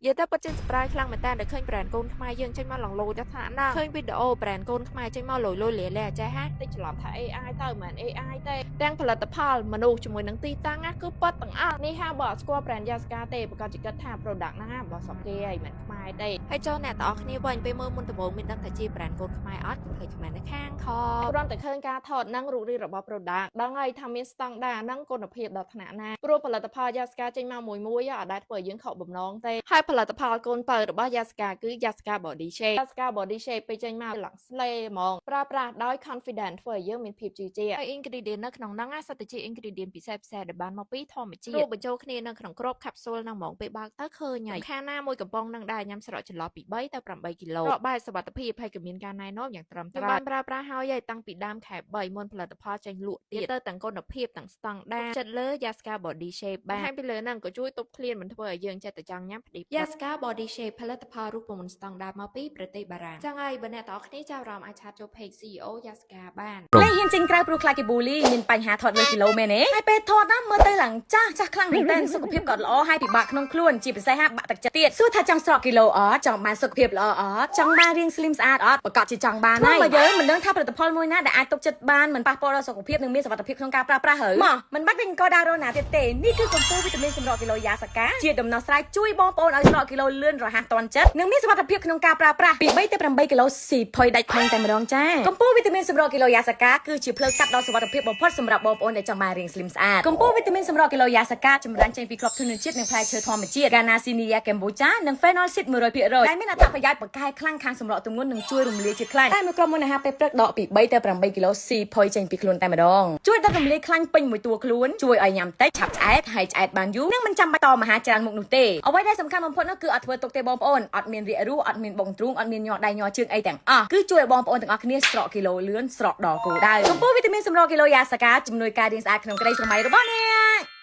និយាយទៅពិតជា surprise ខ្លាំងមែនតើដែលឃើញ brand កូនខ្មែរយើងចេញមកឡងលូទៅថាណាឃើញវីដេអូ brand កូនខ្មែរចេញមកលយលយលាលាចេះហាតិចច្រឡំថា AI ទៅមិនមែន AI ទេទាំងផលិតផលមនុស្សជាមួយនឹងទីតាំងណាគឺពិតទាំងអស់នេះហាបើអត់ស្គាល់ brand Yaska ទេប្រកាសជាគិតថា product ហ្នឹងណារបស់ស្រុកគេហើយមិនមែនខ្មែរទេហើយចូលអ្នកទាំងអស់គ្នាវិញពេលមើលមុនដំបូងមានដឹងថាជា brand កូនខ្មែរអត់កុំភ្លេច comment នៅខាងខគ្រាន់តែឃើញការថតហ្នឹងរូបរាងរបស់ product ដឹងហើយថាមានស្តង់ដារហ្នឹងគុណភាពដល់ថ្នាក់ណាព្រោះផលិតផល Yaska ចេញមកមួយមួយអត់ដែលធ្វើឲ្យយើងខកបំណងទេហើយផលិតផលកូនបើរបស់ Yaska គឺ Yaska Body Shape Yaska Body Shape ពេលចេញមកឡើងស្លេហ្មងប្រើប្រាស់ដោយ confident ធ្វើឲ្យយើងមានភាពជឿជាក់ហើយ ingredient នៅក្នុងហ្នឹងណាសុទ្ធតែជា ingredient ពិសេសពិសេសដែលបានមកពីធម្មជាតិរួមបញ្ចូលគ្នានៅក្នុងគ្រាប់ capsule ហ្នឹងហ្មងពេលបើកទៅឃើញហើយខាងណាមួយកំប៉ុងហ្នឹងដែរញ៉ាំស្រកចន្លោះពី3ទៅ8គីឡូរកបែបសុវត្ថិភាពហើយក៏មានការណែនាំយ៉ាងត្រឹមត្រូវបានប្រើប្រាស់ហើយហើយតាំងពីដើមខែ3មុនផលិតផលចេញលក់ទៀតទៅទាំងគុណភាពទាំងស្តង់ដារចិត្តលើ Yaska Body Shape បានហើយពីលើហ្នឹងក៏ជួយទប់ឃ្លានមិនធ្វើឲ្យយើងចិត្តតែចង់ញ៉ាំផ្ដិប Yaska Body Shape ផលិតផលរូបមន្តស្តង់ដារមកពីប្រទេសបារាំងចឹងហើយបើអ្នកទាំងអស់គ្នាចាប់អារម្មណ៍អាច chat ចូល page CEO Yaska បាន។ លែងហ៊ានចេញក្រៅព្រោះខ្លាចគេប៊ូលីមានបញ្ហាថតលើគីឡូមែនទេហើយពេលថតណាមើលទៅឡើងចាស់ចាស់ខ្លាំងមែនទែនសុខភាពក៏ល្អហើយពិបាកក្នុងខ្លួនជាពិសេសហាបាក់ទឹកចិត្តទៀតសួរថាចង់ស្រកគីឡូអត់ចង់បានសុខភាពល្អអត់ចង់បានរាង slim ស្អាតអត់ប្រកាសជាចង់បានហើយមកយើងមិនដឹងថាផលិតផលមួយណាដែលអាចទុកចិត្តបានមិនប៉ះពាល់ដល់សុខភាពនិងមានសុវត្ថិភាពក្នុងការប្រើប្រាស់ហើយមកមិនបាច់វិញកដារ៉ូណាទៀតទេនេះគឺកំពូលវីតាមីនសម្រកគីឡូយ៉ាសាកាជាដំណោះស្រាយជួយបងប្អូនឲ្យស្រកគីឡូលឿនរហ័សទាន់ចិត្តនិងមានសុវត្ថិភាពក្នុងការប្រើប្រាស់ពី3ទៅ8គីឡូស៊ីផុយដាច់ផឹងតែម្ដងចាកំពូលវីតាមីនសម្រកគីឡូយ៉ាសាកាគឺជាផ្លូវកាត់ដ៏សុវត្ថិភាពបំផុតសម្រាប់បងប្អូនដែលចង់បានរាង slim ស្អាតកំពូលវីតាមីនសម្រកគីឡូយ៉ាសាកាចម្រាញ់ចេញពីគ្រាប់ធញ្ញជាតិនិងផ្លែឈើធម្មជាតិ Garcinia Cambogia និង Fennel Seed 100%ដែលមានអត្ថប្រយោជន៍បង្កែខ្លាំងខាងសម្រកទម្ងន់និងជួយរំលាយជាតិខ្លាញ់តែមួយក្រុមមុនអាហារពេលព្រឹកដកពី3ទៅ8គីឡូស៊ីផុយចេញពីខ្លួនតែម្ដងជួយដុតរំលាយខ្លាញ់ពេញមួយតួខ្លួនជួយឲ្យញ៉ាំតិចឆាប់ឆ្អែតហើយឆ្អែតបានយូរនិងមិនចាំបាច់តមហាច្រើនមុខនោះទេអ្វីដែលសំខាន់បំផុតនោះគឺអត់ធ្វើទុកទេបងប្អូនអត់មានរាករូសអត់មានបងទ្រូងអត់មានញ័រដៃញ័រជើងអីទាំងអស់គឺជួយឲ្យបងប្អូនទាំងអស់គ្នាស្រកគីឡូលឿនស្រកដល់គោលដៅកំពូលវីតាមីនសម្រកគីឡូយ៉ាសាកាជំនួយការរាងស្អាតក្នុងក្តីស្រមៃរបស់អ្នក។